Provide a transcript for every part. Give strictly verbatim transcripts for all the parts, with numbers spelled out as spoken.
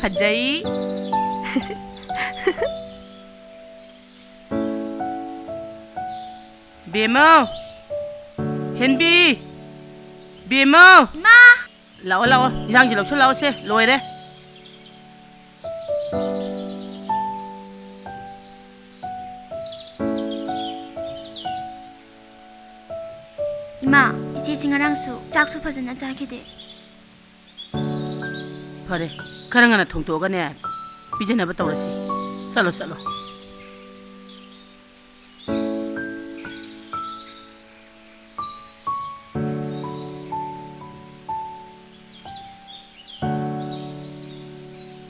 ꯐꯖꯩ꯫ ꯕꯦꯝꯃꯧ! ꯍꯦꯟꯕꯤ! ꯕꯦꯝꯃꯧ! ꯏꯃꯥ! ꯂꯥꯛꯑꯣ, ꯂꯥꯛꯑꯣ꯫ ꯏꯟꯖꯥꯡꯁꯤ ꯂꯧꯁꯤꯜꯂꯛꯑꯣꯁꯦ꯫ ꯂꯣꯏꯔꯦ꯫ ꯏꯃꯥ, ꯏꯆꯦꯁꯤ ꯉꯔꯥꯡꯁꯨ ꯆꯥꯛꯁꯨ ꯐꯖꯅ ꯆꯥꯈꯤꯗꯦ꯫ ꯐꯔꯦ, ꯈꯔ ꯉꯟꯅ ꯊꯣꯡꯇꯣꯛꯑꯒꯅꯦ, ꯄꯤꯖꯅꯕ ꯇꯧꯔꯁꯤ꯫ ꯆꯠꯂꯣ, ꯆꯠꯂꯣ꯫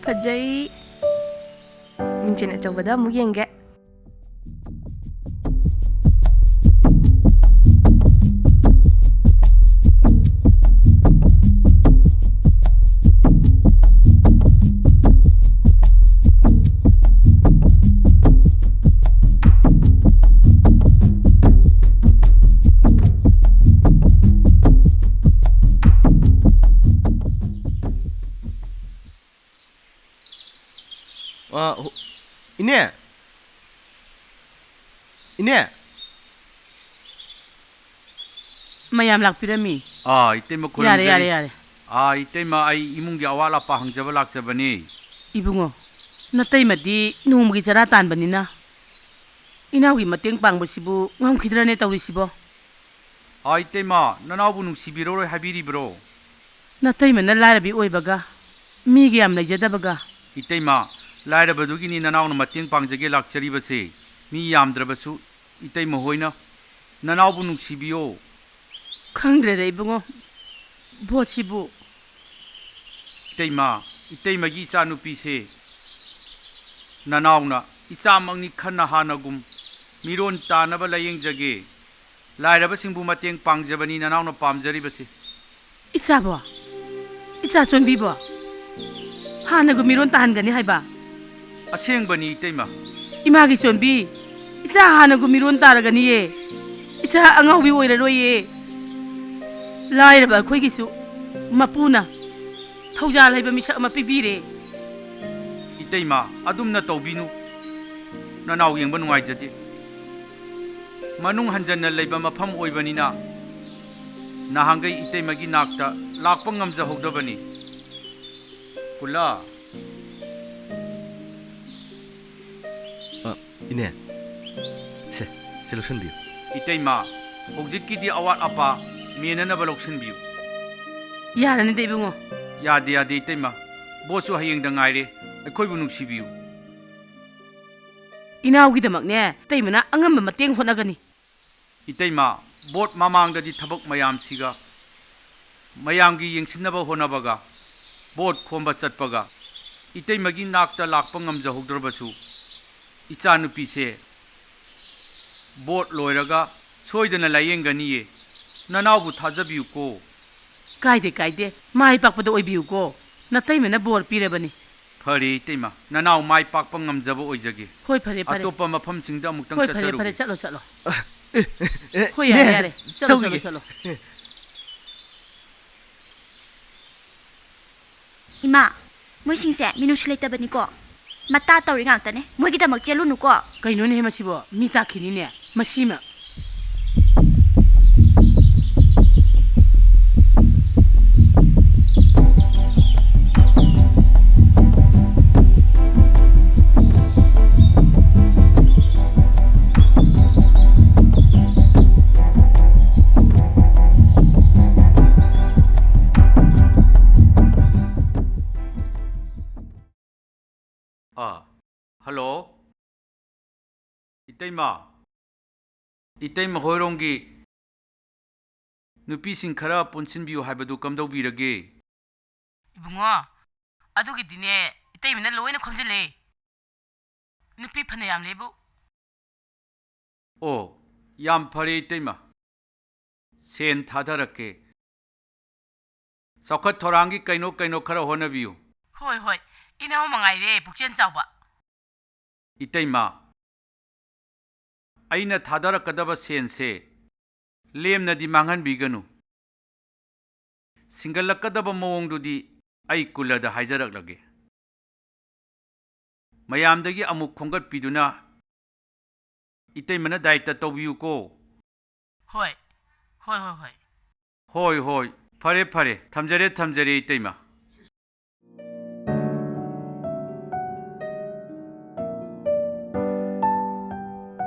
ꯐꯖꯩ꯫ ꯃꯤꯡꯁꯦꯟ ꯑꯆꯧꯕꯗ ꯑꯃꯨꯛ ꯌꯦꯡꯒꯦ꯫ ꯑ, ꯍꯣ-, ꯏꯅꯦ? ꯏꯅꯦ? ꯃꯌꯥꯝ ꯂꯥꯛꯄꯤꯔꯝꯃꯤ꯫ ꯑꯥ, ꯏꯇꯩꯃ ꯌꯥꯔꯦ, ꯈꯨꯔꯨꯝꯖꯔꯤ꯫ ꯌꯥꯔꯦ, ꯌꯥꯔꯦ꯫ ꯑꯥ, ꯏꯇꯩꯃ, ꯑꯩ ꯏꯃꯨꯡꯒꯤ ꯑꯋꯥꯠ ꯑꯄꯥ ꯍꯪꯖꯕ ꯂꯥꯛꯆꯕꯅꯤ꯫ ꯏꯕꯨꯡꯉꯣ, ꯅꯇꯩꯃꯗꯤ ꯅꯣꯡꯃꯒꯤ ꯆꯔꯥ ꯇꯥꯟꯕꯅꯤꯅ ꯏꯅꯥꯎꯒꯤ ꯃꯇꯦꯡ ꯄꯥꯡꯕꯁꯤꯕꯨ ꯉꯝꯈꯤꯗ꯭ꯔꯅꯦ ꯇꯧꯔꯤꯁꯤꯕꯣ? ꯑꯥ, ꯏꯇꯩꯃ, ꯅꯅꯥꯎꯕꯨ ꯅꯨꯡꯁꯤꯕꯤꯔꯔꯣꯏ ꯍꯥꯏꯕꯤꯔꯤꯕ꯭ꯔꯣ? ꯅꯇꯩꯃꯅ ꯂꯥꯏꯔꯕꯤ ꯑꯣꯏꯕꯒ, ꯃꯤꯒ ꯌꯥꯝ ꯂꯩꯖꯗꯕꯒ꯫ ꯏꯇꯩꯃ, ꯂꯥꯏꯔꯕꯗꯨꯒꯤꯅꯤ ꯅꯅꯥꯎꯅ ꯃꯇꯦꯡ ꯄꯥꯡꯖꯒꯦ ꯂꯥꯛꯆꯔꯤꯕꯁꯦ꯫ ꯃꯤ ꯌꯥꯝꯗ꯭ꯔꯕꯁꯨ ꯏꯇꯩꯃ ꯍꯣꯏꯅ ꯅꯅꯥꯎꯕꯨ ꯅꯨꯡꯁꯤꯕꯤꯌꯣ꯫ ꯈꯪꯗ꯭ꯔꯦꯗ ꯏꯕꯨꯡꯉꯣ, ꯚꯣꯠꯁꯤꯕꯨ꯫ ꯏꯇꯩꯃ, ꯏꯇꯩꯃꯒꯤ ꯏꯆꯥꯅꯨꯄꯤꯁꯦ ꯅꯅꯥꯎꯅ ꯏꯆꯥꯃꯛꯅꯤ ꯈꯟꯅ ꯍꯥꯟꯅꯒꯨꯝ ꯃꯤꯔꯣꯟ ꯇꯥꯅꯕ ꯂꯥꯌꯦꯡꯖꯒꯦ꯫ ꯂꯥꯏꯔꯕꯁꯤꯡꯕꯨ ꯃꯇꯦꯡ ꯄꯥꯡꯖꯕꯅꯤ ꯅꯅꯥꯎꯅ ꯄꯥꯝꯖꯔꯤꯕꯁꯦ꯫ ꯏꯆꯥꯕꯣ? ꯏꯆꯥ ꯆꯣꯟꯕꯤꯕꯣ? ꯍꯥꯟꯅꯒꯨꯝ ꯃꯤꯔꯣꯟ ꯇꯥꯍꯟꯒꯅꯤ ꯍꯥꯏꯕ? ꯑꯁꯦꯡꯕꯅꯤ, ꯏꯇꯩꯃ꯫ ꯏꯃꯥꯒꯤ ꯆꯣꯟꯕꯤ, ꯏꯆꯥ ꯍꯥꯟꯅꯒꯨꯝ ꯃꯤꯔꯣꯟ ꯇꯥꯔꯒꯅꯤꯌꯦ꯫ ꯏꯆꯥ ꯑꯉꯥꯎꯕꯤ ꯑꯣꯏꯔꯔꯣꯏꯌꯦ꯫ ꯂꯥꯏꯔꯕ ꯑꯩꯈꯣꯏꯒꯤꯁꯨ ꯃꯄꯨꯅ ꯊꯧꯖꯥꯜ ꯍꯩꯕ ꯃꯤꯁꯛ ꯑꯃ ꯄꯤꯕꯤꯔꯦ꯫ ꯏꯇꯩꯃ, ꯑꯗꯨꯝꯅ ꯇꯧꯕꯤꯅꯨ꯫ ꯅꯅꯥꯎ ꯌꯦꯡꯕ ꯅꯨꯡꯉꯥꯏꯖꯗꯦ꯫ ꯃꯅꯨꯡ ꯍꯟꯖꯟꯅ ꯂꯩꯕ ꯃꯐꯝ ꯑꯣꯏꯕꯅꯤꯅ ꯅꯍꯥꯟꯈꯩ ꯏꯇꯩꯃꯒꯤ ꯅꯥꯛꯇ ꯂꯥꯛꯄ ꯉꯝꯖꯍꯧꯗꯕꯅꯤ꯫ ꯀꯨꯂꯥ꯫ ꯑ, ꯏꯅꯦ, ꯁꯦ, ꯁꯦ ꯂꯧꯁꯟꯕꯤꯌꯨ꯫ ꯏꯇꯩꯃ, ꯍꯧꯖꯤꯛꯀꯤꯗꯤ ꯑꯋꯥꯠ ꯑꯄꯥ ꯃꯦꯟꯅꯅꯕ ꯂꯧꯁꯟꯕꯤꯌꯨ꯫ ꯌꯥꯔꯅꯤꯗ, ꯏꯕꯨꯡꯉꯣ꯫ ꯌꯥꯗꯦ, ꯌꯥꯗꯦ, ꯏꯇꯩꯃ꯫ ꯕꯣꯠꯁꯨ ꯍꯌꯦꯡꯗ ꯉꯥꯏꯔꯦ꯫ ꯑꯩꯈꯣꯏꯕꯨ ꯅꯨꯡꯁꯤꯕꯤꯌꯨ꯫ ꯏꯅꯥꯎꯒꯤꯗꯃꯛꯅꯦ, ꯏꯇꯩꯃꯅ ꯑꯉꯝꯕ ꯃꯇꯦꯡ ꯍꯣꯠꯅꯒꯅꯤ꯫ ꯏꯇꯩꯃ, ꯕꯣꯠ ꯃꯃꯥꯡꯗꯗꯤ ꯊꯕꯛ ꯃꯌꯥꯝꯁꯤꯒ, ꯃꯌꯥꯝꯒꯤ ꯌꯦꯡꯁꯤꯟꯅꯕ ꯍꯣꯠꯅꯕꯒ, ꯕꯣꯠ ꯈꯣꯝꯕ ꯆꯠꯄꯒ, ꯏꯇꯩꯃꯒꯤ ꯅꯥꯛꯇ ꯂꯥꯛꯄ ꯉꯝꯖꯍꯧꯗ꯭ꯔꯕꯁꯨ, ꯏꯆꯥꯅꯨꯄꯤꯁꯦ ꯕꯣꯠ ꯂꯣꯏꯔꯒ ꯁꯣꯏꯗꯅ ꯂꯥꯌꯦꯡꯒꯅꯤꯌꯦ꯫ ꯅꯅꯥꯎꯕꯨ ꯊꯥꯖꯕꯤꯌꯨꯀꯣ꯫ ꯀꯥꯏꯗꯦ, ꯀꯥꯏꯗꯦ꯫ ꯃꯥꯏ ꯄꯥꯛꯄꯗ ꯑꯣꯏꯕꯤꯌꯨꯀꯣ꯫ ꯅꯇꯩꯃꯅ ꯕꯣꯔ ꯄꯤꯔꯕꯅꯤ꯫ ꯐꯔꯦ ꯏꯇꯩꯃ, ꯅꯅꯥꯎ ꯃꯥꯏ ꯄꯥꯛꯄ ꯉꯝꯖꯕ ꯑꯣꯏꯖꯒꯦ꯫ ꯍꯣꯏ, ꯐꯔꯦ, ꯐꯔꯦ꯫ ꯑꯇꯣꯞꯄ ꯃꯐꯝꯁꯤꯡꯗ ꯑꯃꯨꯛꯇꯪ ꯍꯣꯏ, ꯐꯔꯦ, ꯆꯠꯆꯔꯨꯒꯦ꯫ ꯐꯔꯦ, ꯆꯠꯂꯣ, ꯆꯠꯂꯣ꯫ ꯑ, ꯑꯦ, ꯑꯦ, ꯍꯣꯏ, ꯌꯥꯔꯦ, ꯏꯅꯦ, ꯌꯥꯔꯦ꯫ ꯆꯠꯂꯣ, ꯆꯠꯂꯣ, ꯆꯧꯈꯤꯒꯦ꯫ ꯆꯠꯂꯣ꯫ ꯏꯃꯥ, ꯃꯣꯏꯁꯤꯡꯁꯦ ꯃꯤꯅꯨꯡꯁꯤ ꯂꯩꯇꯕꯅꯤꯀꯣ꯫ ꯃꯇꯥ ꯇꯧꯔꯤ ꯉꯥꯛꯇꯅꯦ꯫ ꯃꯣꯏꯒꯤꯗꯃꯛ ꯆꯦꯜꯂꯨꯅꯨꯀꯣ꯫ ꯀꯩꯅꯣꯅꯦꯍꯦ ꯃꯁꯤꯕꯣ? ꯃꯤ ꯇꯥꯈꯤꯅꯤꯅꯦ꯫ ꯃꯁꯤꯃ꯫ ꯑꯥ, ꯍꯜꯂꯣ? ꯏꯇꯩꯃ, ꯏꯇꯩꯃ ꯍꯣꯏꯔꯣꯝꯒꯤ ꯅꯨꯄꯤꯁꯤꯡ ꯈꯔ ꯄꯨꯟꯁꯤꯟꯕꯤꯌꯨ ꯍꯥꯏꯕꯗꯨ ꯀꯝꯗꯧꯕꯤꯔꯒꯦ? ꯏꯕꯨꯡꯉꯣ, ꯑꯗꯨꯒꯤꯗꯤꯅꯦ, ꯏꯇꯩꯃꯅ ꯂꯣꯏꯅ ꯈꯣꯝꯖꯤꯜꯂꯦ꯫ ꯅꯨꯄꯤ ꯐꯅꯌꯥꯝ ꯂꯩꯕꯨ꯫ ꯑꯣ, ꯌꯥꯝ ꯐꯔꯦ ꯏꯇꯩꯃ꯫ ꯁꯦꯟ ꯊꯥꯗꯔꯛꯀꯦ꯫ ꯆꯥꯎꯈꯠ ꯊꯧꯔꯥꯡꯒꯤ ꯀꯩꯅꯣ ꯀꯩꯅꯣ ꯈꯔ ꯍꯣꯠꯅꯕꯤꯌꯨ꯫ ꯍꯣꯏ, ꯍꯣꯏ꯫ ꯏꯅꯥꯎ ꯃꯉꯥꯏꯔꯦ ꯄꯨꯛꯆꯦꯜ ꯆꯥꯎꯕ꯫ ꯏꯇꯩꯃ, ꯑꯩꯅ ꯊꯥꯗꯔꯛꯀꯗꯕ ꯁꯦꯟꯁꯦ ꯂꯦꯝꯅꯗꯤ ꯃꯥꯡꯍꯟꯕꯤꯒꯅꯨ꯫ ꯁꯤꯡꯒꯠꯂꯛꯀꯗꯕ ꯃꯑꯣꯡꯗꯨꯗꯤ ꯑꯩ ꯀꯨꯂꯗ ꯍꯥꯏꯖꯔꯛꯂꯒꯦ꯫ ꯃꯌꯥꯝꯗꯒꯤ ꯑꯃꯨꯛ ꯈꯣꯝꯒꯠꯄꯤꯗꯨꯅ ꯏꯇꯩꯃꯅ ꯗꯥꯏꯇ ꯇꯧꯕꯤꯌꯨꯀꯣ꯫ ꯍꯣꯏ꯫ ꯍꯣꯏ, ꯍꯣꯏ, ꯍꯣꯏ꯫ ꯍꯣꯏ, ꯍꯣꯏ꯫ ꯐꯔꯦ, ꯐꯔꯦ꯫ ꯊꯝꯖꯔꯦ, ꯊꯝꯖꯔꯦ, ꯏꯇꯩꯃ꯫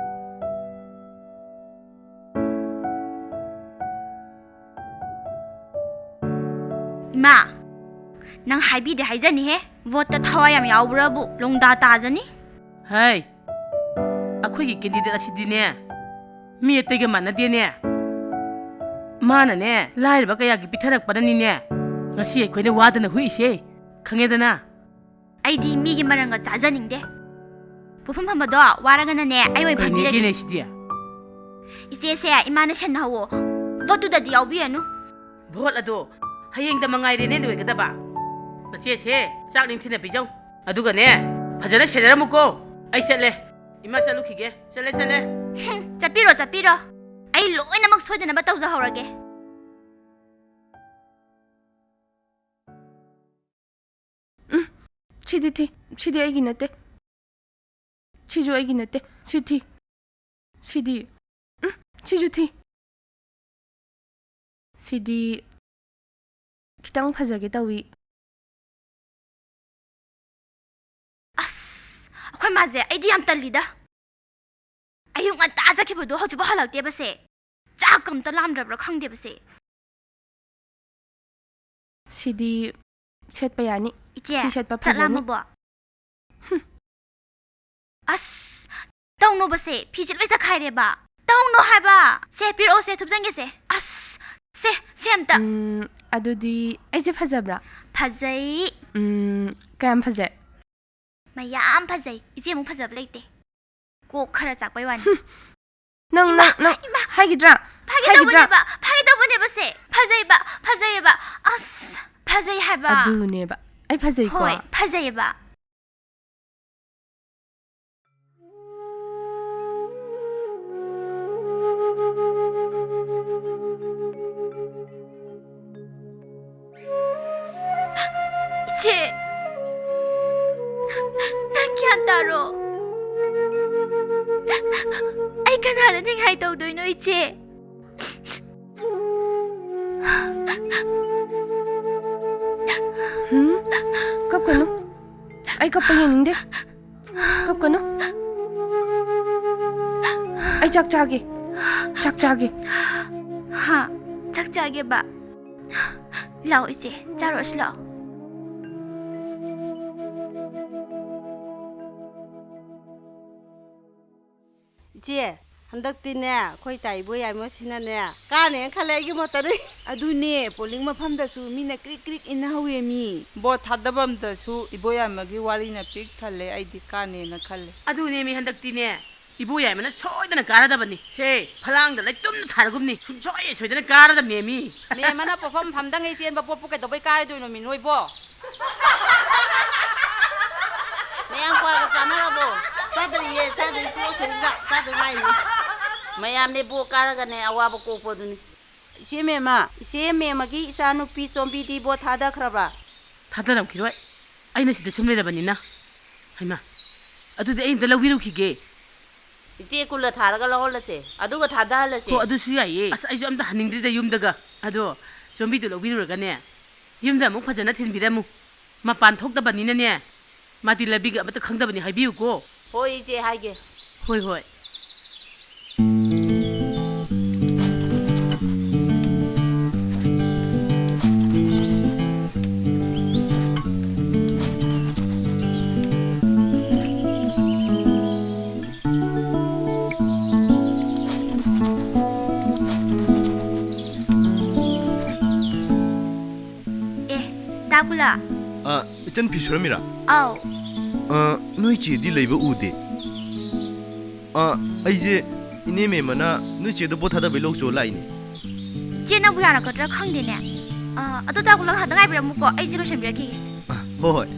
ꯏꯃꯥ, ꯅꯪ ꯍꯥꯏꯕꯤꯗꯦ ꯍꯥꯏꯖꯅꯤꯍꯦ꯫ ꯚꯣꯠꯇ ꯊꯋꯥꯏ ꯌꯥꯝ ꯌꯥꯎꯕ꯭ꯔꯕꯨ ꯂꯣꯡꯗꯥ ꯇꯥꯖꯅꯤ꯫ ꯍꯩ, ꯑꯩꯈꯣꯏꯒꯤ candidate ꯑꯁꯤꯗꯤꯅꯦ, ꯃꯤ ꯑꯇꯩꯒ ꯃꯥꯟꯅꯗꯦꯅꯦ꯫ ꯃꯥꯅꯅꯦ, ꯂꯥꯏꯔꯕ ꯀꯌꯥꯒꯤ ꯄꯤꯊꯔꯛꯄꯅꯅꯤꯅꯦ, ꯉꯁꯤ ꯑꯩꯈꯣꯏꯅ ꯋꯥꯗꯅ ꯍꯨꯏꯁꯦ, ꯈꯪꯉꯦꯗꯅ꯫ ꯑꯩꯗꯤ ꯃꯤꯒꯤ ꯃꯔꯪꯒ ꯆꯥꯖꯅꯤꯡꯗꯦ꯫ ꯄꯨꯐꯝ ꯐꯝꯕꯗꯣ ꯋꯥꯔꯒꯅꯅꯦ, ꯑꯩ ꯑꯣꯏꯅ ꯐꯝꯕꯤꯔꯒꯦ꯫ ꯀꯩꯅꯦꯒꯦꯅꯦ ꯁꯤꯗꯤ? ꯏꯆꯦꯁꯦ ꯏꯃꯥꯅ ꯁꯦꯟꯅꯍꯧꯋꯣ꯫ ꯚꯣꯠꯇꯨꯗꯗꯤ ꯌꯥꯎꯕꯤꯔꯅꯨ꯫ ꯚꯣꯠ ꯑꯗꯣ ꯍꯌꯦꯡꯗ ꯃꯉꯥꯏꯔꯦꯅꯦ ꯂꯣꯏꯒꯗꯕ꯫ ꯅꯆꯦꯁꯦ ꯆꯥꯛ ꯅꯤꯡꯊꯤꯅ ꯄꯤꯖꯧ꯫ ꯑꯗꯨꯒꯅꯦ, ꯐꯖꯅ ꯁꯦꯟꯅꯔꯝꯃꯨꯀꯣ꯫ ꯑꯩ ꯆꯠꯂꯦ꯫ ꯏꯃꯥ ꯆꯠꯂꯨꯈꯤꯒꯦ꯫ ꯆꯠꯂꯦ, ꯆꯠꯂꯦ꯫ ꯍꯨꯝ, ꯆꯠꯄꯤꯔꯣ, ꯆꯠꯄꯤꯔꯣ꯫ ꯑꯩ ꯂꯣꯏꯅꯃꯛ ꯁꯣꯏꯗꯅꯕ ꯇꯧꯖꯍꯧꯔꯒꯦ꯫ ꯎꯝ, ꯁꯤꯗꯤ ꯊꯤ꯫ ꯁꯤꯗꯤ ꯑꯩꯒꯤ ꯅꯠꯇꯦ꯫ ꯁꯤꯁꯨ ꯑꯩꯒꯤ ꯅꯠꯇꯦ꯫ ꯁꯤ ꯊꯤ꯫ ꯁꯤꯗꯤ꯫ ꯎꯝ, ꯁꯤꯁꯨ ꯊꯤ꯫ ꯁꯤꯗꯤ ꯈꯤꯇꯪ ꯐꯖꯒꯦ ꯇꯧꯏ꯫ ꯑꯁ, ꯑꯩꯈꯣꯏ ꯃꯥꯁꯦ ꯑꯩꯗꯤ ꯌꯥꯝ ꯇꯜꯂꯤꯗ꯫ ꯑꯌꯨꯛ ꯉꯟꯇꯥ ꯆꯠꯈꯤꯕꯗꯣ ꯍꯧꯖꯤꯛꯐꯥꯎ ꯍꯜꯂꯛꯇꯦꯕꯁꯦ꯫ ꯆꯥꯛ ꯑꯝꯇ ꯂꯥꯝꯗ꯭ꯔꯕ꯭ꯔꯥ ꯈꯪꯗꯦꯕꯁꯦ꯫ ꯁꯤꯗꯤ ꯁꯦꯠꯄ ꯌꯥꯅꯤ꯫ ꯏꯆꯦ, ꯁꯤ ꯁꯦꯠꯄ ꯆꯥꯛ ꯐꯖꯅꯤ꯫ ꯂꯥꯝꯃꯕꯣ? ꯍꯨꯝ꯫ ꯑꯁ, ꯇꯧꯅꯣꯕꯁꯦ, ꯐꯤꯁꯦ ꯂꯣꯏ ꯆꯠꯈꯥꯏꯔꯦꯕ꯫ ꯇꯧꯅꯣ ꯍꯥꯏꯕ꯫ ꯁꯦ, ꯄꯤꯔꯛꯑꯣ ꯁꯦ, ꯊꯨꯞꯆꯟꯒꯦꯁꯦ꯫ ꯑꯁ, ꯁꯦ, ꯁꯦ ꯑꯝꯇ꯫ ꯎꯝ, ꯑꯗꯨꯗꯤ ꯑꯩꯁꯦ ꯐꯖꯕ꯭ꯔꯥ? ꯐꯖꯩ꯫ ꯎꯝ, ꯀꯌꯥꯝ ꯐꯖꯩ? ꯃꯌꯥꯝ ꯐꯖꯩ꯫ ꯏꯆꯦꯃꯨꯛ ꯐꯖꯕ ꯂꯩꯇꯦ꯫ ꯀꯣꯛ ꯈꯔ ꯆꯥꯛꯄꯩ ꯋꯥꯅꯤ꯫ ꯍꯨꯝ꯫ ꯅꯪ, ꯏꯃꯥ, ꯅꯪ, ꯅꯪ ꯏꯃꯥ꯫ ꯍꯥꯏꯈꯤꯗ꯭ꯔꯥ? ꯐꯥꯒꯤ ꯍꯥꯏꯈꯤꯗ꯭ꯔꯥ? ꯇꯧꯕꯅꯦꯕ, ꯐꯥꯒꯤ ꯇꯧꯕꯅꯦꯕ ꯁꯦ꯫ ꯐꯖꯩꯕ, ꯐꯖꯩꯌꯦꯕ꯫ ꯑꯁ, ꯐꯖꯩ ꯍꯥꯏꯕ꯫ ꯑꯗꯨꯅꯦꯕ꯫ ꯑꯩ ꯐꯖꯩꯀꯣ? ꯍꯣꯏ, ꯐꯖꯩꯌꯦꯕ꯫ ꯏꯆꯦ, ꯅꯪ ꯒ꯭ꯌꯥꯟ ꯌꯥꯔꯣ? ꯑꯩ ꯀꯅꯥꯗ ꯅꯤꯡꯉꯥꯏ ꯇꯧꯗꯣꯏꯅꯣ, ꯏꯆꯦ? ꯍꯨꯝ? ꯀꯞꯀꯅꯨ꯫ ꯑꯩ ꯀꯞꯄ ꯌꯦꯡꯅꯤꯡꯗꯦ꯫ ꯀꯞꯀꯅꯨ꯫ ꯑꯩ ꯆꯥꯛ ꯆꯥꯒꯦ꯫ ꯆꯥꯛ ꯆꯥꯒꯦ꯫ ꯍꯥ? ꯆꯥꯛ ꯆꯥꯒꯦꯕ? ꯂꯥꯛꯑꯣ ꯏꯆꯦ, ꯆꯥꯔꯨꯔꯁꯤ ꯂꯥꯛꯑꯣ꯫ ꯏꯆꯦ, ꯍꯟꯗꯛꯇꯤꯅꯦ, ꯑꯩꯈꯣꯏ ꯇꯥ ꯏꯕꯣꯌꯥꯏꯃꯁꯤꯅꯅꯦ, ꯀꯥꯅꯦꯅ ꯈꯜꯂꯦ ꯑꯩꯒꯤ ꯃꯣꯠꯇꯗꯤ꯫ ꯑꯗꯨꯅꯦ, polling ꯃꯐꯝꯗꯁꯨ ꯃꯤꯅ ꯀ꯭ꯔꯤꯛ ꯀ꯭ꯔꯤꯛ ꯏꯟꯅꯍꯧꯋꯦ ꯃꯤ꯫ Vote ꯊꯥꯗꯐꯝꯗꯁꯨ ꯏꯕꯣꯌꯥꯏꯃꯒꯤ ꯋꯥꯔꯤꯅ ꯄꯤꯛ ꯊꯜꯂꯦ, ꯑꯩꯗꯤ ꯀꯥꯅꯦꯅ ꯈꯜꯂꯦ꯫ ꯑꯗꯨꯅꯦ ꯃꯤ, ꯍꯟꯗꯛꯇꯤꯅꯦ, ꯏꯕꯣꯌꯥꯏꯃꯅ ꯁꯣꯏꯗꯅ ꯀꯥꯔꯗꯕꯅꯤ꯫ ꯁꯦ, ꯐꯂꯥꯡꯗ ꯂꯩꯇꯨꯝꯅ ꯊꯥꯔꯒꯨꯝꯅꯤ, ꯁꯨꯡꯁꯣꯏ ꯁꯣꯏꯗꯅ ꯀꯥꯔꯗꯕꯅꯦ ꯃꯤ꯫ ꯃꯦꯝ ꯑꯃꯅ ꯄꯣꯠꯐꯝ ꯐꯝꯗꯉꯩ ꯆꯦꯟꯕ ꯄꯣꯠꯄꯨ ꯀꯩꯗꯧꯕꯩ ꯀꯥꯔꯣꯏꯗꯣꯏꯅꯣ ꯃꯤ ꯅꯣꯏꯕꯣ? ꯃꯌꯥꯝ ꯀ꯭ꯋꯥꯒ ꯆꯥꯅꯔꯕꯣ? ꯆꯥꯗ꯭ꯔꯤꯌꯦ, ꯆꯥꯗ꯭ꯔꯤ, ꯀ꯭ꯂꯣꯁ ꯑꯣꯏꯔꯤꯕ, ꯆꯥꯗꯣꯏ ꯉꯥꯏꯔꯤꯌꯦ꯫ ꯃꯌꯥꯝꯅꯦ ꯕꯣ ꯀꯥꯔꯒꯅꯦ ꯑꯋꯥꯕ ꯀꯣꯛꯄꯗꯨꯅꯤ꯫ ꯏꯆꯦ ꯃꯦꯝꯃ, ꯏꯆꯦ ꯃꯦꯝꯃꯒꯤ ꯏꯆꯥꯅꯨꯄꯤ ꯆꯣꯝꯕꯤꯗꯤ ꯕꯣꯠ ꯊꯥꯗꯈ꯭ꯔꯕ? ꯊꯥꯗꯔꯝꯈꯤꯔꯣꯏ꯫ ꯑꯩꯅ ꯁꯤꯗ ꯁꯨꯝ ꯂꯩꯔꯕꯅꯤꯅ꯫ ꯍꯩꯃꯥ, ꯑꯗꯨꯗꯤ ꯑꯩ ꯑꯝꯇ ꯂꯧꯕꯤꯔꯨꯈꯤꯒꯦ꯫ ꯏꯆꯦ ꯀꯨꯜꯂ ꯊꯥꯔꯒ ꯂꯧꯍꯜꯂꯁꯦ, ꯑꯗꯨꯒ ꯊꯥꯗꯍꯜꯂꯁꯦ꯫ ꯍꯣ, ꯑꯗꯨꯁꯨ ꯌꯥꯏꯌꯦ꯫ ꯑꯁ, ꯑꯩꯁꯨ ꯑꯝꯇ ꯍꯟꯅꯤꯡꯗ꯭ꯔꯤꯗ ꯌꯨꯝꯗꯒ꯫ ꯑꯗꯣ ꯆꯣꯝꯕꯤꯗꯨ ꯂꯧꯕꯤꯔꯨꯔꯒꯅꯦ, ꯌꯨꯝꯗ ꯑꯃꯨꯛ ꯐꯖꯅ ꯊꯤꯟꯕꯤꯔꯝꯃꯨ꯫ ꯃꯄꯥꯟ ꯊꯣꯛꯇꯕꯅꯤꯅꯅꯦ, ꯃꯥꯗꯤ ꯂꯝꯕꯤꯒ ꯑꯃꯠꯇ ꯈꯪꯗꯕꯅꯤ ꯍꯥꯏꯕꯤꯌꯨꯀꯣ꯫ ꯍꯣꯏ, ꯏꯆꯦ, ꯍꯥꯏꯒꯦ꯫ ꯍꯣꯏ, ꯍꯣꯏ꯫ ꯑꯦ, ꯇꯥꯀꯨꯂꯥ꯫ ꯑ, ꯏꯆꯟ ꯐꯤ ꯁꯨꯔꯝꯃꯤꯔꯥ? ꯑꯥꯎ꯫ ꯑ, ꯅꯣꯏ ꯆꯦꯗꯤ ꯂꯩꯕ ꯎꯗꯦ꯫ ꯑ, ꯑꯩꯁꯦ ꯏꯅꯦ ꯃꯦꯝꯃꯅ ꯅꯣꯏ ꯆꯦꯗꯣ ꯄꯣꯠ ꯊꯥꯗꯕꯩ ꯂꯧ ꯆꯣ ꯂꯥꯛꯏꯅꯦ꯫ ꯆꯦ ꯅꯪꯕꯨ ꯌꯥꯔꯛꯀꯗ꯭ꯔꯥ ꯈꯪꯗꯦꯅꯦ꯫ ꯑ, ꯑꯗꯨ ꯇꯥꯀꯨꯂꯥ ꯉꯥꯏꯍꯥꯛꯇ ꯉꯥꯏꯕꯤꯔꯝꯃꯨꯀꯣ, ꯑꯩꯁꯦ ꯂꯣꯏꯁꯟꯕꯤꯔꯛꯈꯤꯒꯦ꯫ ꯑ, ꯍꯣꯏ, ꯍꯣꯏ꯫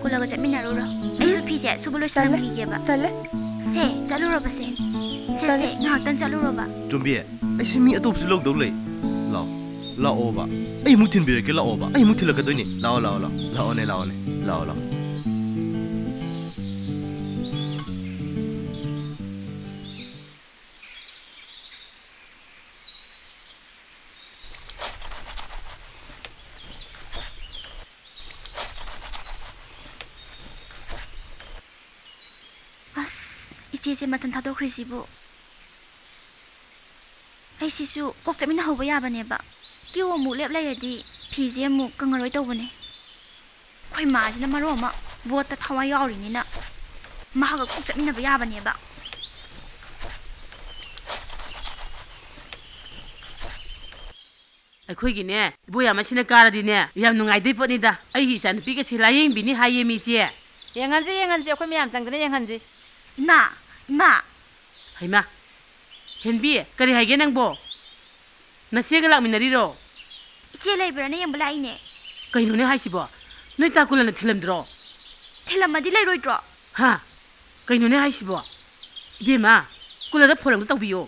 ꯀꯨꯂꯒ ꯆꯠꯃꯤꯟꯅꯔꯨꯔꯣ꯫ ꯑꯩꯁꯨ ꯐꯤꯁꯦ ꯁꯨꯕ ꯂꯣꯏꯁꯤꯜꯂꯝꯈꯤꯒꯦꯕ꯫ ꯇꯜꯂꯦ꯫ ꯁꯦ, ꯆꯠꯂꯨꯔꯕꯁꯦ꯫ ꯁꯦ, ꯇꯜꯂꯦ꯫ ꯁꯦ, ꯉꯥꯏꯍꯥꯛꯇꯪ ꯆꯠꯂꯨꯔꯣꯕ꯫ ꯇꯣꯝꯕꯤ, ꯑꯩꯁꯦ ꯃꯤ ꯑꯇꯣꯞꯄꯁꯨ ꯂꯧꯗꯧ ꯂꯩ꯫ ꯂꯥꯛꯑꯣ, ꯂꯥꯛꯑꯣꯕ꯫ ꯑꯩ ꯑꯃꯨꯛ ꯊꯤꯟꯕꯤꯔꯛꯀꯦ, ꯂꯥꯛꯑꯣꯕ꯫ ꯑꯩ ꯑꯃꯨꯛ ꯊꯤꯜꯂꯛꯀꯗꯣꯏꯅꯦ꯫ ꯂꯥꯛꯑꯣ, ꯂꯥꯛꯑꯣ, ꯂꯥꯛꯑꯣ꯫ ꯂꯥꯛꯑꯣꯅꯦ, ꯂꯥꯛꯑꯣꯅꯦ꯫ ꯂꯥꯛꯑꯣ, ꯂꯥꯛꯑꯣ꯫ ꯑꯁ, ꯏꯆꯦꯁꯦ ꯃꯊꯟ ꯊꯥꯗꯣꯛꯈ꯭ꯔꯤꯁꯤꯕꯨ꯫ ꯑꯩꯁꯤꯁꯨ ꯀꯣꯛ ꯆꯠꯃꯤꯟꯅꯍꯧꯕ ꯌꯥꯕꯅꯦꯕ꯫ ꯀ꯭ꯌꯨ ꯑꯃꯨꯛ ꯂꯦꯞ ꯂꯩꯔꯗꯤ ꯐꯤꯁꯦ ꯑꯃꯨꯛ ꯀꯪꯉꯔꯣꯏ ꯇꯧꯕꯅꯦ꯫ ꯑꯩꯈꯣꯏ ꯃꯥꯁꯤꯅ ꯃꯔꯣꯟ ꯑꯃ ꯚꯣꯠꯇ ꯊꯋꯥꯏ ꯌꯥꯎꯔꯤꯅꯤꯅ ꯃꯥꯒ ꯀꯣꯛ ꯆꯠꯃꯤꯟꯅꯕ ꯌꯥꯕꯅꯦꯕ꯫ ꯑꯩꯈꯣꯏꯒꯤꯅꯦ, ꯏꯕꯣꯌꯥꯝ ꯑꯁꯤꯅ ꯀꯥꯔꯗꯤꯅꯦ, ꯌꯥꯝ ꯅꯨꯡꯉꯥꯏꯗꯣꯏ ꯄꯣꯠꯅꯤꯗ꯫ ꯑꯩꯒꯤ ꯏꯆꯥꯅꯨꯄꯤꯒꯁꯦ ꯂꯥꯌꯦꯡꯕꯤꯅꯤ ꯍꯥꯏꯌꯦ ꯃꯤꯁꯦ꯫ ꯌꯦꯡꯍꯟꯁꯤ, ꯌꯦꯡꯍꯟꯁꯤ, ꯑꯩꯈꯣꯏ ꯃꯌꯥꯝ ꯆꯪꯗꯅ ꯌꯦꯡꯍꯟꯁꯤ꯫ ꯏꯃꯥ! ꯏꯃꯥ! ꯍꯩꯃꯥ! ꯍꯦꯟꯕꯤ, ꯀꯔꯤ ꯍꯥꯏꯒꯦ ꯅꯪꯕꯣ? ꯅꯆꯦꯒ ꯂꯥꯛꯃꯤꯟꯅꯔꯤꯔꯣ? ꯏꯆꯦ ꯂꯩꯕ꯭ꯔꯥꯅ ꯌꯦꯡꯕ ꯂꯥꯛꯏꯅꯦ꯫ ꯀꯩꯅꯣꯅꯦ ꯍꯥꯏꯁꯤꯕꯣ? ꯅꯣꯏ ꯇꯥ ꯀꯨꯂꯅ ꯊꯤꯜꯂꯝꯗ꯭ꯔꯣ? ꯊꯤꯜꯂꯝꯃꯗꯤ ꯂꯩꯔꯣꯏꯗ꯭ꯔꯣ? ꯍꯥ? ꯀꯩꯅꯣꯅꯦ ꯍꯥꯏꯁꯤꯕꯣ? ꯏꯕꯦꯝꯃ, ꯀꯨꯂꯗ ꯐꯣꯟ ꯑꯝꯇ ꯇꯧꯕꯤꯌꯣ꯫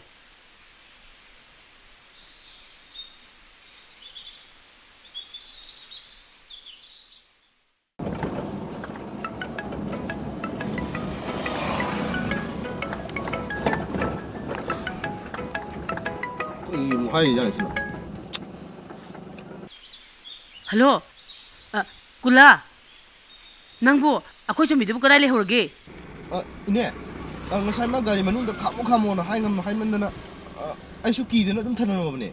ꯀꯩꯅꯣ ꯍꯥꯏꯔꯤꯖꯥꯠꯅꯣ ꯁꯤꯅ? ꯍꯜꯂꯣ꯫ ꯑ, ꯀꯨꯂꯥ꯫ ꯅꯪꯕꯨ ꯑꯩꯈꯣꯏ ꯆꯨꯝꯕꯤꯗꯨꯕꯨ ꯀꯗꯥꯏ ꯂꯩꯍꯧꯔꯒꯦ? ꯑ, ꯏꯅꯦ, ꯑ, ꯉꯁꯥꯏ ꯃꯥ ꯒꯥꯔꯤ ꯃꯅꯨꯡꯗ ꯈꯥꯝꯃꯣ ꯈꯥꯝꯃꯣꯅ ꯍꯥꯏ ꯉꯝ-, ꯍꯥꯏꯃꯟꯗꯅ, ꯑ, ꯑꯩꯁꯨ ꯀꯤꯗꯅ ꯑꯗꯨꯝ ꯊꯅꯝꯃꯕꯅꯦ꯫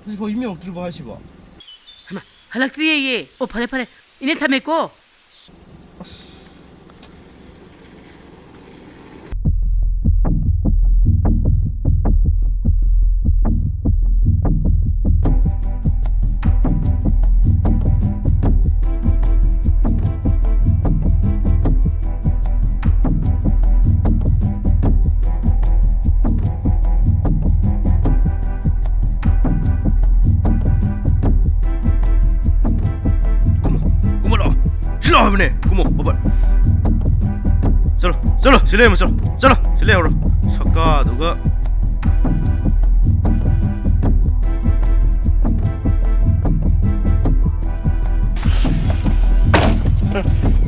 ꯍꯧꯖꯤꯛꯐꯥꯎ ꯌꯨꯝ ꯌꯧꯔꯛꯇ꯭ꯔꯤꯕꯣ ꯍꯥꯏꯁꯤꯕꯣ? ꯍꯩꯃꯥ, ꯍꯜꯂꯛꯇ꯭ꯔꯤꯌꯦ꯫ ꯑꯣ, ꯐꯔꯦ, ꯐꯔꯦ꯫ ꯏꯅꯦ, ꯊꯝꯃꯦꯀꯣ꯫ ꯑꯁ꯫ ꯀꯨꯝꯃꯣ, ꯀꯨꯝꯃꯣ ꯂꯥꯛꯑꯣ꯫ ꯐꯕꯅꯦ꯫ ꯀꯨꯝꯃꯣ, ꯕꯣꯕꯠ꯫ ꯆꯠꯂꯣ, ꯆꯠꯂꯣ, ꯁꯤ ꯂꯩꯔꯝꯃꯣ, ꯆꯠꯂꯣ, ꯆꯠꯂꯣ, ꯁꯤ ꯂꯩꯍꯧꯔꯣ꯫ ꯁꯛꯇꯥꯗꯨꯒ꯫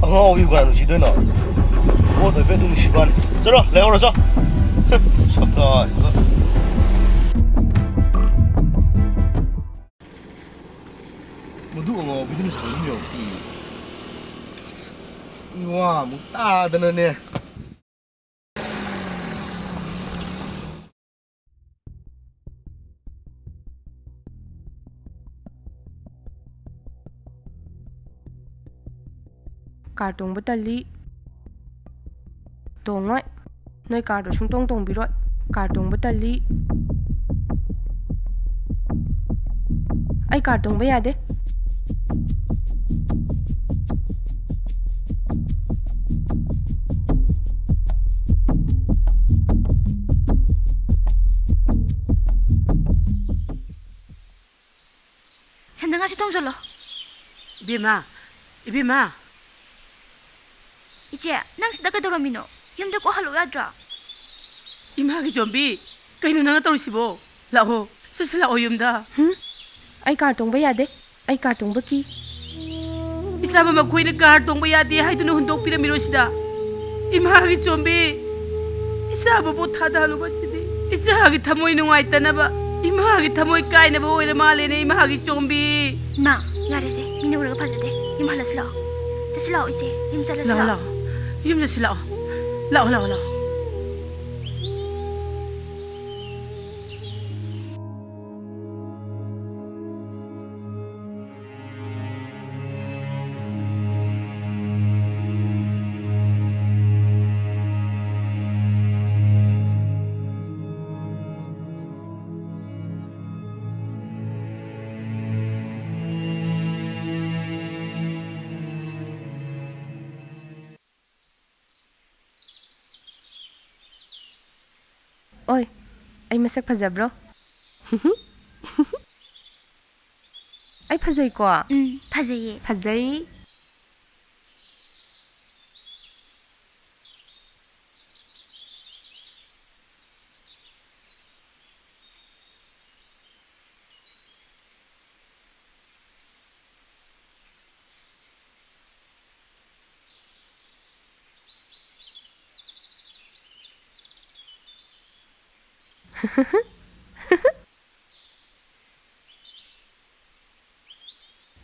ꯑꯉꯥꯎꯕꯤ ꯀꯅꯥ ꯅꯨꯡꯁꯤꯗꯣꯏꯅꯣ? ꯄꯣꯠ ꯑꯣꯏꯕꯩ ꯑꯗꯨꯝ ꯅꯨꯡꯁꯤꯕ ꯋꯥꯅꯤ꯫ ꯆꯠꯂꯣ, ꯂꯩꯍꯧꯔꯣ, ꯆꯣ꯫ ꯁꯛꯇꯥꯗꯨꯒ꯫ ꯃꯗꯨ ꯑꯉꯥꯎꯕꯤꯗꯨꯅ ꯁꯥꯎꯅꯤꯡ ꯌꯧꯔꯛꯇꯦ꯫ ꯑꯁ, ꯃꯤ ꯋꯥ ꯑꯃꯨꯛ ꯇꯥꯗꯅꯅꯦ꯫ ꯀꯥꯔ ꯇꯣꯡꯕ ꯇꯜꯂꯤ꯫ ꯇꯣꯡꯉꯣꯏ꯫ ꯅꯣꯏ ꯀꯥꯔꯗꯣ ꯁꯨꯡꯇꯣꯡ ꯇꯣꯡꯕꯤꯔꯣꯏ꯫ ꯀꯥꯔ ꯇꯣꯡꯕ ꯇꯜꯂꯤ꯫ ꯑꯩ ꯀꯥꯔ ꯇꯣꯡꯕ ꯌꯥꯗꯦ꯫ ꯁꯟꯗ ꯉꯥꯁꯤ ꯊꯣꯡꯖꯜꯂꯣ꯫ ꯏꯕꯦꯝꯃ, ꯏꯕꯦꯝꯃ꯫ ꯏꯆꯦ, ꯅꯪ ꯁꯤꯗ ꯀꯩꯗꯧꯔꯝꯃꯤꯅꯣ? ꯌꯨꯝꯗ ꯀꯣꯛ ꯍꯜꯂꯛꯎ ꯌꯥꯗ꯭ꯔꯣ? ꯏꯃꯥꯒꯤ ꯖꯣꯝꯕꯤ, ꯀꯩꯅꯣ ꯅꯪꯅ ꯇꯧꯔꯤꯁꯤꯕꯣ? ꯂꯥꯛꯑꯣ, ꯁꯠ ꯁꯠ ꯂꯥꯛꯑꯣ ꯌꯨꯝꯗ꯫ ꯍꯨꯝ? ꯑꯩ ꯀꯥꯔ ꯇꯣꯡꯕ ꯌꯥꯗꯦ꯫ ꯑꯩ ꯀꯥꯔ ꯇꯣꯡꯕ ꯀꯤ꯫ ꯏꯆꯥꯕ ꯃꯈꯣꯏꯅ ꯀꯥꯔ ꯇꯣꯡꯕ ꯌꯥꯗꯦ ꯍꯥꯏꯗꯨꯅ ꯍꯨꯟꯗꯣꯛꯄꯤꯔꯝꯃꯤꯔꯣ ꯁꯤꯗ? ꯏꯃꯥꯒꯤ ꯆꯣꯝꯕꯤ, ꯏꯆꯥꯕꯨ ꯄꯣꯊꯥꯗꯍꯜꯂꯨ ꯉꯁꯤꯗꯤ꯫ ꯏꯆꯥꯒꯤ ꯊꯃꯣꯏ ꯅꯨꯡꯉꯥꯏꯇꯅꯕ, ꯏꯃꯥꯒꯤ ꯊꯃꯣꯏ ꯀꯥꯏꯅꯕ ꯑꯣꯏꯔ ꯃꯥꯜꯂꯦꯅꯦ, ꯏꯃꯥꯒꯤ ꯆꯣꯝꯕꯤ꯫ ꯏꯃꯥ, ꯌꯥꯔꯦꯁꯦ, ꯃꯤꯅ ꯎꯔꯒ ꯐꯖꯗꯦ꯫ ꯌꯨꯝ ꯍꯜꯂꯁꯤ ꯂꯥꯛꯑꯣ꯫ ꯆꯠꯁꯤ ꯂꯥꯛꯑꯣ ꯏꯆꯦ, ꯌꯨꯝ ꯆꯠꯂꯁꯤ ꯂꯥꯛꯑꯣ, ꯂꯥꯛꯑꯣ꯫ ꯂꯥꯛꯑꯣ, ꯌꯨꯝ ꯆꯠꯁꯤ ꯂꯥꯛꯑꯣ꯫ ꯂꯥꯛꯑꯣ, ꯂꯥꯛꯑꯣ, ꯂꯥꯛꯑꯣ꯫ ꯑꯣꯏ, ꯑꯩ ꯃꯁꯛ ꯐꯖꯕ꯭ꯔꯣ? ꯑꯩ ꯐꯖꯩꯀꯣ? ꯎꯝ, ꯐꯖꯩꯌꯦ꯫ ꯐꯖꯩ꯫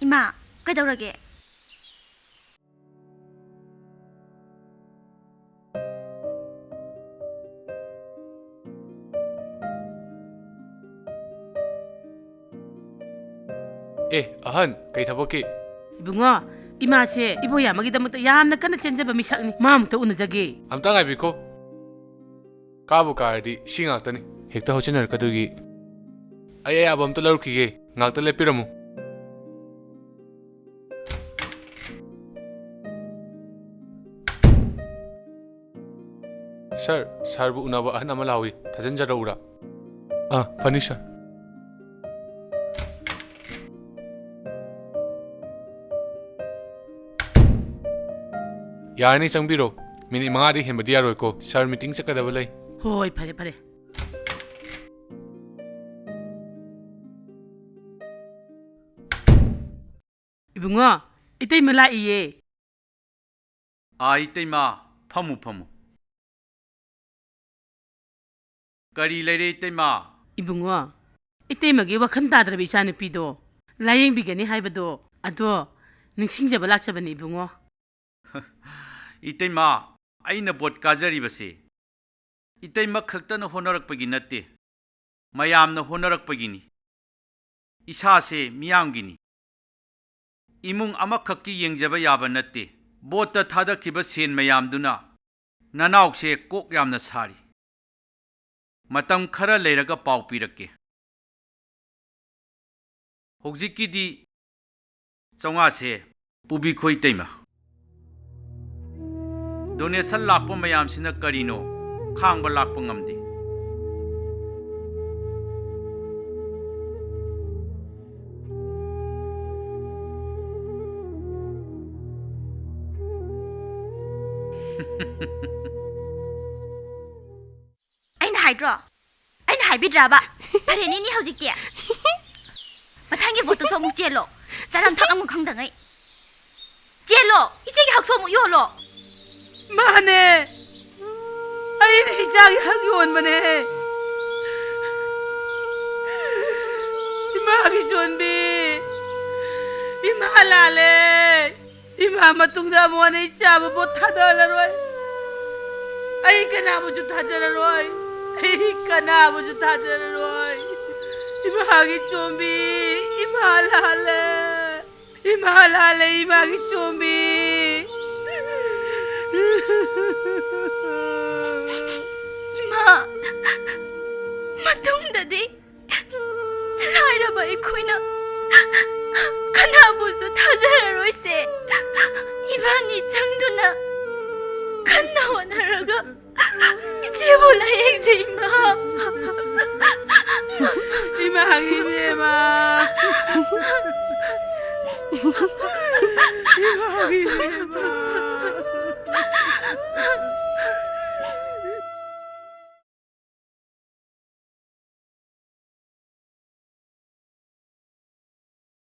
ꯏꯃꯥ, ꯀꯩꯗꯧꯔꯒꯦ? ꯑꯦ, ꯑꯍꯟ, ꯀꯩ ꯊꯕꯛꯀꯤ? ꯏꯕꯨꯡꯉꯣ, ꯏꯃꯥꯁꯦ ꯏꯕꯣꯌꯥꯃꯒꯤꯗꯃꯛꯇ ꯌꯥꯝꯅ ꯀꯟꯅ ꯆꯦꯟꯖꯕ ꯃꯤꯁꯛꯅꯤ꯫ ꯃꯥ ꯑꯃꯨꯛꯇ ꯎꯅꯖꯒꯦ꯫ ꯑꯝꯇ ꯉꯥꯏꯕꯤꯈꯣ꯫ ꯀꯥꯕꯨ ꯀꯥꯔꯗꯤ ꯁꯤ ꯉꯥꯛꯇꯅꯤ꯫ ꯍꯦꯛꯇ ꯍꯧꯠꯆꯤꯟꯅꯔꯛꯀꯗꯣꯏꯒꯤ꯫ ꯑꯩ ꯑꯌꯥꯕ ꯑꯝꯇ ꯂꯧꯔꯨꯈꯤꯒꯦ꯫ ꯉꯥꯛꯇ ꯂꯦꯞꯄꯤꯔꯝꯃꯨ꯫ ꯁꯥꯔ, ꯁꯥꯔꯕꯨ ꯎꯅꯕ ꯑꯍꯟ ꯑꯃ ꯂꯥꯛꯍꯧꯏ꯫ ꯊꯥꯖꯤꯟꯖꯔꯛꯎꯔꯥ? ꯑꯥ, ꯐꯅꯤ, ꯁꯥꯔ꯫ ꯌꯥꯔꯅꯤ, ꯆꯪꯕꯤꯔꯣ꯫ ꯃꯤꯅꯤꯠ ꯃꯉꯥꯗꯤ ꯍꯦꯟꯕꯗꯤ ꯌꯥꯔꯣꯏꯀꯣ꯫ ꯁꯥꯔ, ꯃꯤꯇꯤꯡ ꯆꯠꯀꯗꯕ ꯂꯩ꯫ ꯍꯣꯏ, ꯐꯔꯦ, ꯐꯔꯦ꯫ ꯏꯕꯨꯡꯉꯣ, ꯏꯇꯩꯃ ꯂꯥꯛꯏꯌꯦ꯫ ꯑꯥ, ꯏꯇꯩꯃ, ꯐꯝꯃꯨ, ꯐꯝꯃꯨ꯫ ꯀꯔꯤ ꯂꯩꯔꯦ, ꯏꯇꯩꯃ? ꯏꯕꯨꯡꯉꯣ, ꯏꯇꯩꯃꯒꯤ ꯋꯥꯈꯜ ꯇꯥꯗ꯭ꯔꯕ ꯏꯆꯥꯅꯨꯄꯤꯗꯣ ꯂꯥꯌꯦꯡꯕꯤꯒꯅꯤ ꯍꯥꯏꯕꯗꯣ, ꯑꯗꯣ ꯅꯤꯡꯁꯤꯡꯖꯕ ꯂꯥꯛꯆꯕꯅꯤ, ꯏꯕꯨꯡꯉꯣ꯫ ꯏꯇꯩꯃ, ꯑꯩꯅ ꯚꯣꯠ ꯀꯥꯖꯔꯤꯕꯁꯤ ꯏꯇꯩꯃ ꯈꯛꯇꯅ ꯍꯣꯠꯅꯔꯛꯄꯒꯤ ꯅꯠꯇꯦ, ꯃꯌꯥꯝꯅ ꯍꯣꯠꯅꯔꯛꯄꯒꯤꯅꯤ꯫ ꯏꯁꯥꯁꯦ ꯃꯤꯌꯥꯝꯒꯤꯅꯤ꯫ ꯏꯃꯨꯡ ꯑꯃꯈꯛꯀꯤ ꯌꯦꯡꯖꯕ ꯌꯥꯕ ꯅꯠꯇꯦ꯫ ꯚꯣꯠꯇ ꯊꯥꯗꯈꯤꯕ ꯁꯦꯟ ꯃꯌꯥꯝꯗꯨꯅ ꯅꯅꯥꯎꯁꯦ ꯀꯣꯛ ꯌꯥꯝꯅ ꯁꯥꯔꯤ꯫ ꯃꯇꯝ ꯈꯔ ꯂꯩꯔꯒ ꯄꯥꯎ ꯄꯤꯔꯛꯀꯦ꯫ ꯍꯧꯖꯤꯛꯀꯤꯗꯤ ꯆꯥꯝꯃꯉꯥꯁꯦ ꯄꯨꯕꯤꯈꯣ, ꯏꯇꯩꯃ꯫ ꯗꯣꯅꯦꯁꯟ ꯂꯥꯛꯄ ꯃꯌꯥꯝꯁꯤꯅ ꯀꯔꯤꯅꯣ ꯈꯥꯡꯕ ꯂꯥꯛꯄ ꯉꯝꯗꯦ꯫ ꯑꯩꯅ ꯍꯥꯏꯗ꯭ꯔꯣ? ꯑꯩꯅ ꯍꯥꯏꯕꯤꯗ꯭ꯔꯕ? ꯐꯔꯦꯅꯦ, ꯏꯅꯦ, ꯍꯧꯖꯤꯛꯇꯤ꯫ ꯃꯊꯪꯒꯤ ꯚꯣꯠꯇꯁꯨ ꯑꯃꯨꯛ ꯆꯦꯜꯂꯣ꯫ ꯆꯥꯔꯝ ꯊꯛꯂꯝꯒ ꯈꯪꯗꯉꯩ꯫ ꯆꯦꯜꯂꯣ, ꯏꯆꯦꯒꯤ ꯍꯛꯁꯨ ꯑꯃꯨꯛ ꯌꯣꯜꯂꯣ꯫ ꯃꯥꯅꯦ, ꯑꯩꯅ ꯏꯆꯥꯒꯤ ꯍꯛ ꯌꯣꯟꯕꯅꯦ꯫ ꯏꯃꯥꯒꯤ ꯆꯣꯟꯕꯤ, ꯏꯃꯥ ꯂꯥꯜꯂꯦ꯫ ꯏꯃꯥ ꯃꯇꯨꯡꯗ ꯑꯃꯨꯛ ꯍꯟꯅ ꯏꯆꯥꯕꯨ ꯊꯥꯗꯍꯜꯂꯔꯣꯏ꯫ ꯑꯩ ꯀꯅꯥꯕꯨꯁꯨ ꯊꯥꯖꯔꯔꯣꯏ꯫ ꯑꯩ ꯀꯅꯥꯕꯨꯁꯨ ꯊꯥꯖꯔꯔꯣꯏ꯫ ꯏꯃꯥꯒꯤ ꯆꯣꯟꯕꯤ, ꯏꯃꯥ ꯂꯥꯜꯂꯦ꯫ ꯏꯃꯥ ꯂꯥꯜꯂꯦ, ꯏꯃꯥꯒꯤ ꯆꯣꯟꯕꯤ꯫ ꯏꯃꯥ, ꯃꯇꯨꯡꯗꯗꯤ ꯂꯥꯏꯔꯕ ꯑꯩꯈꯣꯏꯅ ꯀꯅꯥꯕꯨꯁꯨ ꯊꯥꯖꯔꯔꯣꯏꯁꯦ꯫ ꯏꯕꯥꯅꯤ ꯆꯪꯗꯨꯅ ꯀꯟꯅ ꯍꯣꯠꯅꯔꯒ ꯏꯆꯦꯕꯨ ꯂꯥꯌꯦꯡꯁꯦ, ꯏꯃꯥ꯫ ꯏꯃꯥꯒꯤ ꯏꯕꯦꯝꯃ꯫ ꯏꯃꯥꯒꯤ ꯏꯕꯦꯝꯃ꯫